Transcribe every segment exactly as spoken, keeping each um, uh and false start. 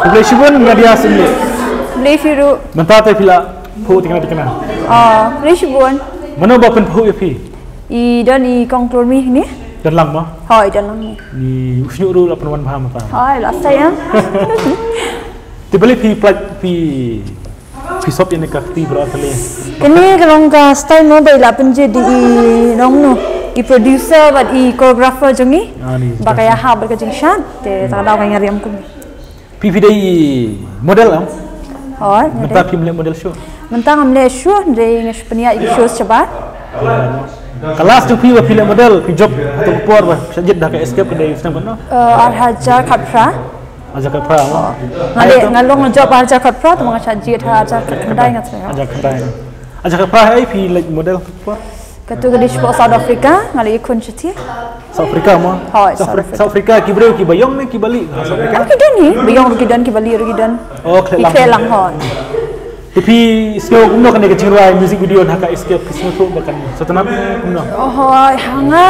Khublei shibun Nadia Sumli. Khublei shibun. Mynta te phi la phuh tikna tikna. Ah, khublei shibun. Mano ba pynphuh ïa phi? I don i Kong Klur Mi ni. Don lang ma? Hoi, don lang ni. Ni u shñiuh ruh la pynwan bha mynta. Hoi, la sa ïa. Te balei phi pynlait phi phi sop ïa kane ka kti baroh ar tylli. Kane ka long ka style mo ba i la pynjia da i nongno, i producer bad i choreographer jong ngi. Ah, ni, ba ka ïahap bad ka jingshad, te ta ka daw ka ngi riam kum. Phi phi dei i model em? Hoi, nga dei. Mynta phim leh model show? Mynta ngam leh show, dei nga shu pynïaid ïa ki show shabar. Ka last jong phi ba phi leh model, phi jop hato ka por ba shah jied da ka Escape ka dei snem kano? Eh, ar hajar khatphra. Ar hajar khatphra mo? Nga dei, nga long jop ar hajar khatphra, tang ba nga shah jied ha ar hajar khatkhyndai nga thrang. Ar hajar khatkhyndai. Ar hajar khatphra, eh, phi leh model hato ka por? Kato ka dei shapoh South Africa, nga la ïakhun shathie. South Africa mo? Hoi, South South Afri-, Africa. South Africa ki briew kiba ïong ne kiba lieh ha South Africa? Ah, ki don hi, ba ïong ruh ki don, kiba lieh ruh ki don. Oh, khleh lang. Ki khleh lang, hoi. Te phi sngew kumno kane ka jingrwai music video na ka Escape, phi sngewthuh ba kan sngewtynnat kumno? Oh, hoi, ha nga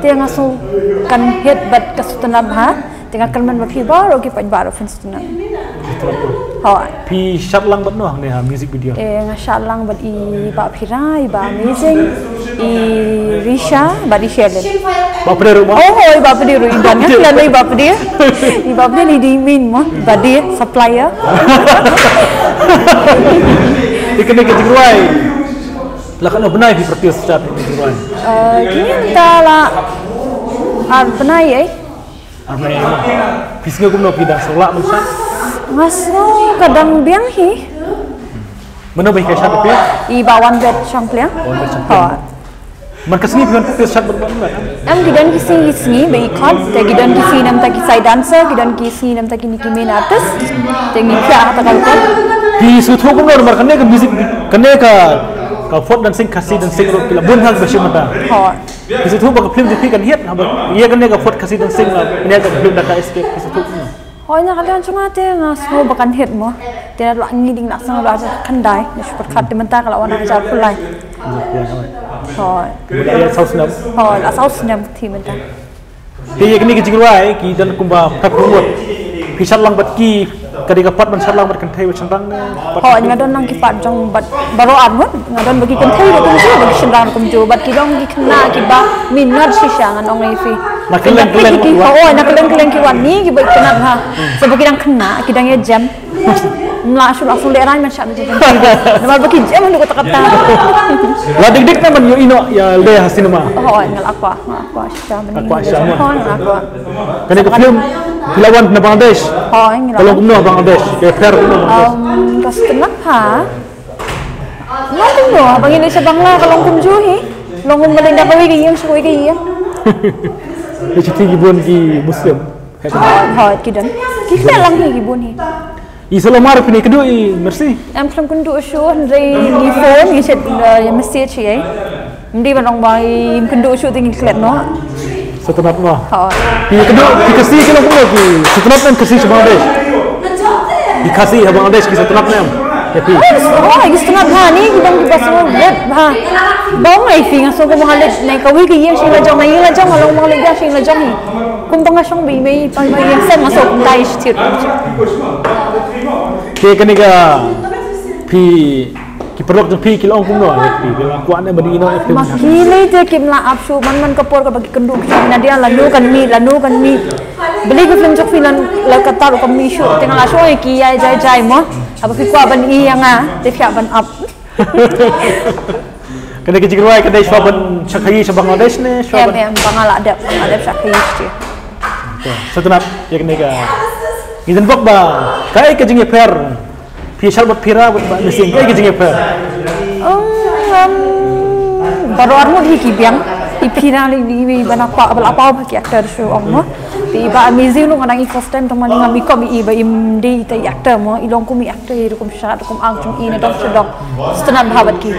te nga sngew kan hit bad ka sngewtynnat bha. Te nga kyrmen ba phi baroh ki paidbah ruh phin sngewtynnat. Hoi. Phi shad lang bad no ne ha music video? Eh, nga shad lang bad i Bah Phira, i Bah Amazing, i Risha bad i Shelin. Bah Phira ruh mo? Oh, hoi, i Bah Phira ruh, i don nga khlem i Bah Phira. I Bah Phira i dei main mo, i Bah Phira supplier. Te kane ka jingrwai la katno bnai phi practice shad kane ka jingrwai? Eh, kine mynta la ar bnai ei. Ar bnai ei. Phi sngew kumno, phi dang sngewlah ban shad? Nga sngew ka dang biang hi. Mano ba hikai shad ïa phi? I Bah Wanbet Shangpliang. Wanbet Shangpliang. Hoi. Man ka sngi phi wan practice shad bad Bah Wanbet? Em, ki don ki sngi, ki sngi ba i khot, te ki don ki sngi namta ki side dancer, ki don ki sngi namta kine ki main artist. Te ngi phiah ha ta ka rukom. Phi sngewthuh kumno namar kane ka music, kane ka, ka folk dancing, Khasi dancing ruh ki la bun ha kiba shim mynta. Hoi. Phi sngewthuh ba ka film jong phi kan hit, haba ïa kane ka folk Khasi dancing la pynïaid ka film da ka Escape, phi sngewthuh kumno? Hoi, na ka liang jong nga te nga sngew ba kan hit mo. Te na la ngi ding na sngew la khyndai, na shu pyrkhat te mynta ka la wan hajar pulai. Hoi. Te mynta la saw snem. Hoi, la saw snem te mynta. Te ïa kine ki jingrwai ki don kumba pat kumut. Phi shad lang bad ki, ka dei ka pat ban shad lang bad kynthei bad shynrang ne? Hoi, nga don lang ki pat jong bad baroh arngut, nga don ba ki kynthei ruh kumjuh, ba ki shynrang ruh kumjuh, bad ki don ki khynnah kiba minot shisha ngan ong ïa phi. Na kylleng kylleng ki, oh, na kylleng kylleng ki wan ni kiba itynnad ha. Sa ba ki dang khynnah, ki dang ïa jem. Mla shu la shu leh rang man shah. Namar ba ki jem haduh katta katta. La dik dik na man ïohi noh ïa leh ha cinema? Hoi, nga la kwah, nga la kwah shisha. Nga kwah shisha mo. Hoi, nga la kwah. Kane ka film phi la wan na Bangladesh. Hoi, nga la. Ka long kumno Bangladesh? Ka pher kumno Bangladesh? Um, ka sngewtynnat ha. Long kumno, ba ngi leit sha Bangla ka long kumjuh hi. Long kumba leit da kawei ka ïing sha kawei ka ïing. Leit shuti ki bun ki Muslim. Hoi, hoi, ki don. Ki khleh lang hi ki bun hi. I Salomar phi ne kynduh i Mercy? Em, khlem kynduh shuh, hynrei ngi phone, ngi chat, eh, message ïa i. Ym dei ban ong ba i kynduh shuh te ngi klet noh. Sngewtynnat mo? Hoi. Phi kynduh, phi Khasi ki long kumno, phi sngewtynnat ne em Khasi sha Bangladesh? Phi Khasi ha Bangladesh ki sngewtynnat ne em? Ïa phi? Oh, oh, ki sngewtynnat bha ni, ki bang ki ba sngewtynnat bha. Ba ong ïa phi nga sngew kumba nga leit na kawei ka ïing sha ïing la jong, na ïing la jong, nga long ba nga leit biang sha ïing la jong hi. Kumba nga shong ba i mei i pa i mei ïeng sem nga sngewthuh kumta i stir. Te kane ka phi ki paralok jong phi ki la ong kumno ïa phi, ki la kwah ne ban ïeh noh ïa phi? Ma ki lei te kim lah ap shuh, man man ka por kaba ki kynduh ki shong Nadia lano kan mih, lano kan mih. Balei ka film jong phi la katta ruh kam mih shuh, te nga la shu ong ïa ki ïa jai jai mo. Haba phi kwah ban ïeh ïa nga te phi hap ban ap. Kane ka jingrwai ka dei shuwa ban shakri sha Bangladesh ne shuwa ban? Em, em, ba nga la dep, ba nga la dep shakri shi. Sngewtynnat ïa kane ka. Ngi dang bok ba kaei ka jingïapher phi shad bad Phira bad Bah Amazing, kaei ka jingïapher? Um, um, baroh arngut hi ki biang. I Phira lei, lei, lei, ba na pa, ba la paw ba ki actor shu ong mo. Te i Bah Amazing ruh nga dang i first time tang ma nga ngam i kum i ba im dei i actor mo, i long kum i actor, i rukom shad, rukom ang jong i na dong sha dong. Sngewtynnat bha bad ki.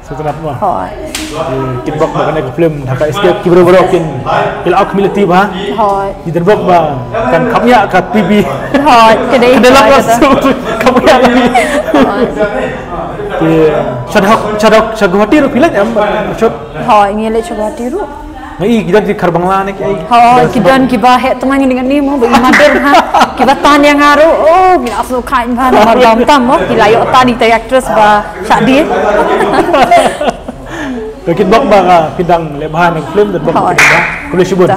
Sngewtynnat mo? Hooid. Ki, kin bok ba kane ka film Dhaka Escape ki briew baroh kin, ki la khmih lynti bha. Hooid. Ki dang bok ba kan kham ïa ka P B. Hooid, ka dei. Ka dei la hooid, ka su kham ïa la. Hooid. Ki, sha Dhaka, sha Dhaka, sha Guwahati ruh phi leit em, shot? Hooid, ngi leit sha Guwahati ruh. Nga i ki don ki khar Bangla ne ki ai. Ha, ki don kiba heh tang ngan ning ani mo ba i mater ha. Kiba tan ïa nga ruh. Oh, ngi la sngewkhlaiñ bha namar ba ym tam mo. Ki la ïoh tan ita i actress ba shah die. Te kit bok ba ka phi dang leh bha na ka film, te bok Hooid. Khublei shibun.